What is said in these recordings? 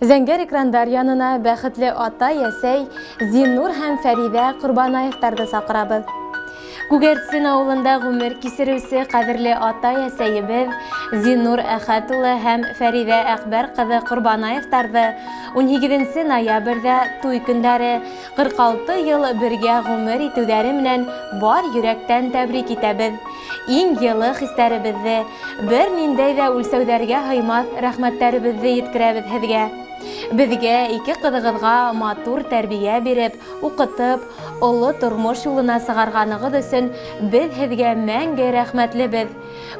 Зәңгәр экрандар янына бәхетле атай-әсәй Зиннур һәм Фәридә Корбанаевтарҙы саҡырабыҙ. Күгәрсен ауылында ғүмер кисереүсе ҡәҙерле атай-әсәйебеҙ Зиннур Әхәт улы һәм Фәридә Әҡбәр ҡыҙы Ҡорбанаевтарҙы 18 ноябрҙә туй көндәре 46 йыл бергә ғүмер итеүҙәре менән бар йөрәктән тәбрик итәбеҙ. Иң йылы хистәребеҙҙе, бер ниндәй ҙә үлсәүҙәргә һыймаҫ рәхмәттәребеҙҙе еткерәбеҙ һеҙгә. Беҙгә ике ҡыҙығыҙға матур тәрбиә биреп, уҡытып, оло тормош юлына сығарғанығыҙ өсөн беҙ һеҙгә мәңге рәхмәтлебеҙ.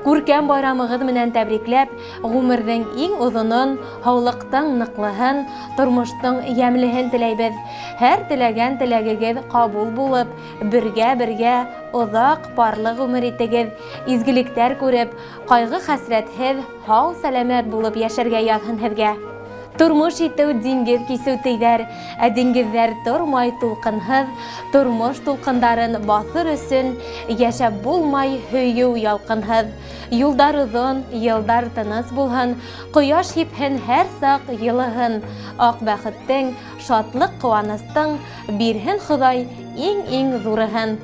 Күркәм байрамығыҙ менән тәбрикләп, ғүмерҙең иң оҙонон, һаулыҡтың ныҡлыһын, тормоштоң йәмлеһен теләйбеҙ. Һәр теләгән теләгегеҙ ҡабул булып, бергә-бергә оҙаҡ парлы ғүмер итегеҙ, изгелектәр күреп, ҡайғы-хәсрәтһеҙ, һау-сәләмәт булып йәшәргә яҙһын һеҙгә. Тормош итеү диңгеҙ кисеү тейҙәр, ә диңгеҙҙәр тормай тулҡынһыҙ, тормош тулҡындарын баҫыр өсөн йәшәп булмай һөйөү ялҡынһыҙ. Юлдар оҙон, йылдар тыныс булһын, ҡояш һипһен һәр саҡ йылыһын, аҡ бәхеттең, шатлыҡ-ҡыуаныстың Бирһен Хоҙай иң-иң ҙурыһын.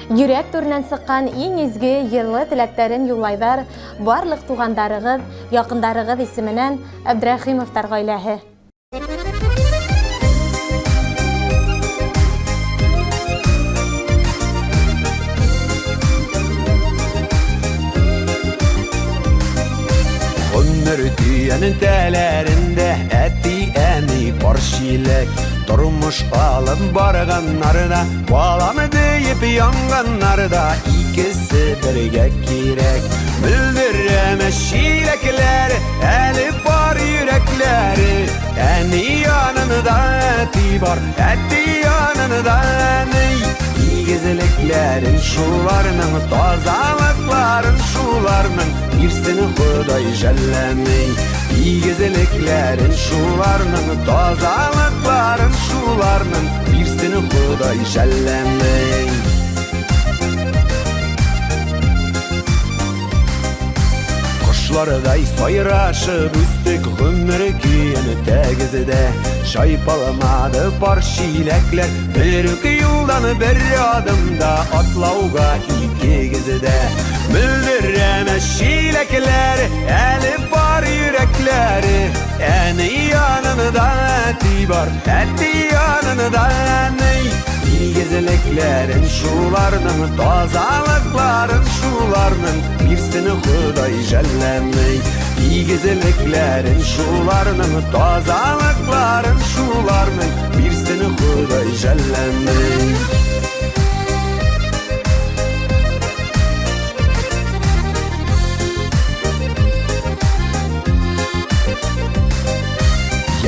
Йөрәк түренән сыҡҡан иң изге, йылы теләктәрен юллайҙар барлыҡ туғандарығыҙ, яҡындарығыҙ исеменән Әбдрәхимовтар ғаиләһе. Гомер көянең тәләрендә әти-әни пар чиләк. Тормыш алып барганнар да, балам диеп янганнар да, икесе бергә кирәк. Мөлдерәмә чиләкләр, әле бар йөрәкләре. Әни янында әти бар, әти янында әни. Игезлекләрен шуларның, тазалыкларын шуларның, бирсен Ходай жәлләми. Игезлекләрен шуларның, тазалыкларын шуларның, бирсен Ходай жәлләми. Кошлардай сайрашып үстек гомер көен тәгездә. Чайпалмады пар чиләкләр, бер үк юлдан бер адымда атлауга икегездә. Мөлдерәмә чиләкләр, әле бар йөрәкләре. Әни янында әти бар, әти янында әни. Игезлекләрен шуларның, тазалыкларын шуларның, бирсен Ходай жәлләми. Игезлекләрен шуларның, тазалыкларын шуларның, бирсен Ходай жәлләми.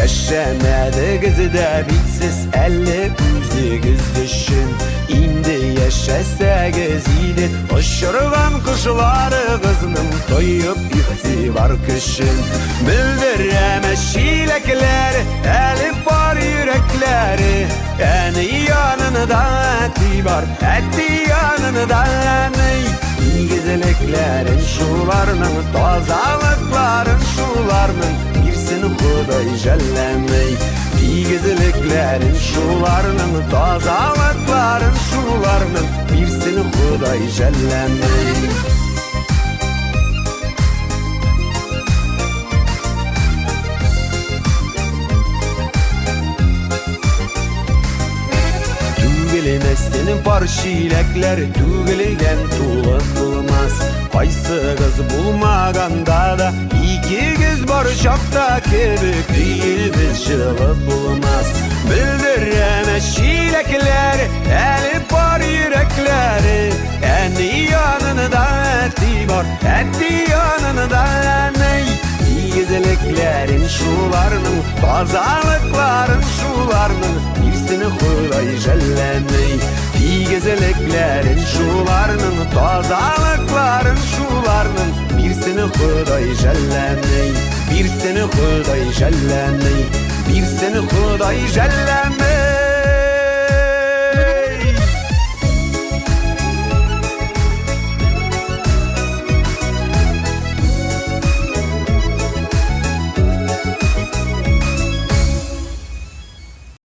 Яшәмәдегез дә бит сез әле үзегез өчен. Инде яшәсәгез иде, очырган кошларыгызның тоеп игътибар көчен. Мөлдерәмә чиләкләр, әле бар йөрәкләре. Әни янында әти бар, әти янында әни. Игезлекләрен шуларның, тазалыкларын шуларның, бирсен Ходай жәлләми. Игезлекләрен шуларның, тазалыкларын шуларның, бирсен Ходай жәлләми. Түгелмәстен пар чиләкләр, түгелгән тулы булмас. Кайсыгыз булмаганда да, икегез бар чакта кебек өебез җылы булмас. Мөлдерәмә чиләкләр, әле бар йөрәкләре. Әни янында әти бар, әти янында әни. Игезлекләрен шуларның, тазалыкларын шуларның, бирсен Ходай жәлләми. Игезлекләрен шуларның, тазалыкларын шуларның, бирсен Ходай жәлләми. Бирсен Ходай жәлләми. Бирсен Ходай жәлләми.